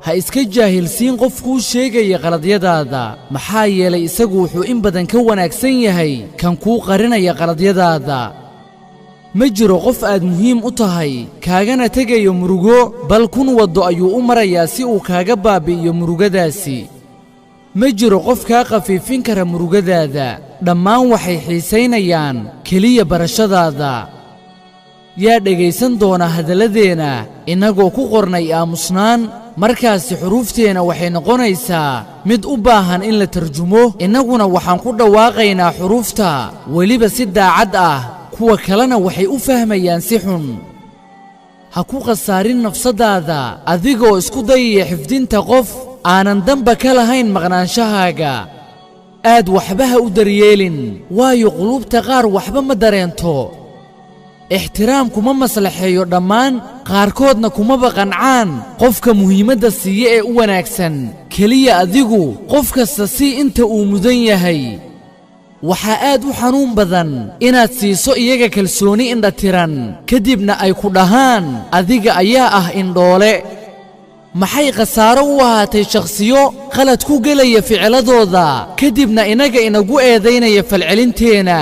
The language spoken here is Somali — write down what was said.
Ha iska jaahilsiin qof kuu sheegaya qaladyadaada, maxaa yeelay isagu wuxuu in badan ka wanaagsan yahay kan kuu qarinaya qaladyadaada. Ma jiro qof aad muhiim u tahay kaagana tegayo murugo, bal 1000 waddo ayuu u marayaa si uu kaaga baabi'iyo murugadaasi. Ma jiro qof kaa khafiifin kara murugadaada, dhammaan waxay xiisaynayaan keliya barashadaada. Yaa dhegaysan doona hadalladeenna innagoo ku qornay aamusnaan? Markaasi xuruufteenna waxay noqonaysaa mid u baahan in la tarjumo, innaguna waxaan ku dhawaaqaynaa xuruufta weliba si daacad ah, kuwa kalena waxay u fahmayaan si xun. Ha ku khasaarin nafsaddaada adigoo isku dayaya xifdinta qof aanan danba ka lahayn maqnaanshahaaga. Aad waxba ha u daryeelin, waayo quluubta qaar waxba ma dareento. Ixtiraam kuma maslaxeeyo dhammaan, qaarkoodna kumaba qancaan qofka muhiimadda siiya ee u wanaagsan. Keliya adigu qof kasta sii inta uu mudan yahay. Waxaa aad u xanuun badan inaad siiso iyaga kalsooni indhatiran, kadibna ay ku dhahaan adiga ayaa ah indhoole. Maxay khasaaro u ahaatay shakhsiyo qalad ku gelaya ficiladooda, kadibna inaga inagu eedaynaya falcelinteenna?